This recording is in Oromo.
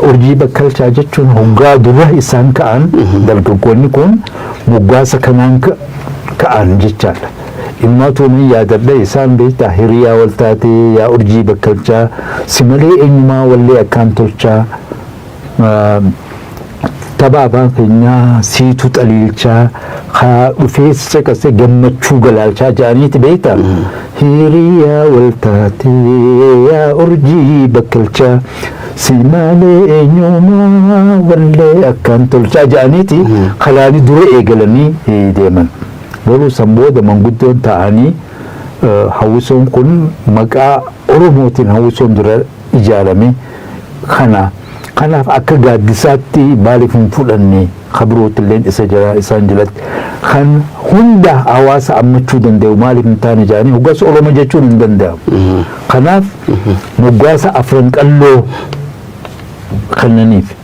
Urjii Bakkalchaa jechuun hoggaa dura isaan ka'an, dargaggoonni kun moggaasa kanaan ka'an jechaadha. Immatuu nan yaadadha, isaan beektaa, "Hiriyaa wal taatee yaa Urjii Bakkalchaa, si malee eenyumaa wallee akkaan tolchaa, tapha afaan keenyaa siitu xaliilchaa, haa dhufee caqasee gammachuu galaalchaa" jedhaniiti beektaa. "Hiriyaa wal taatee yaa Urjii Bakkalchaa, si malee eenyumaa wallee akkaan tolchaa" jedhaniiti kalaanii dura eegalanii deeman. Garuu san booda manguddoon ta'anii hawwisoon kun maqaa Oromootiin hawwisoon dura ijaarame kana. Kanaaf akka gaaddisaatti maaliif hin fudhanne? Kabirootilleen isa jira, isaan jalatti kan hunda hawaasa ammachuu danda'u maaliif hin taane jedhanii hoggaas Oromoo jechuun hin danda'amu. Kanaaf moggaasa Afran Qalloo kennaniif.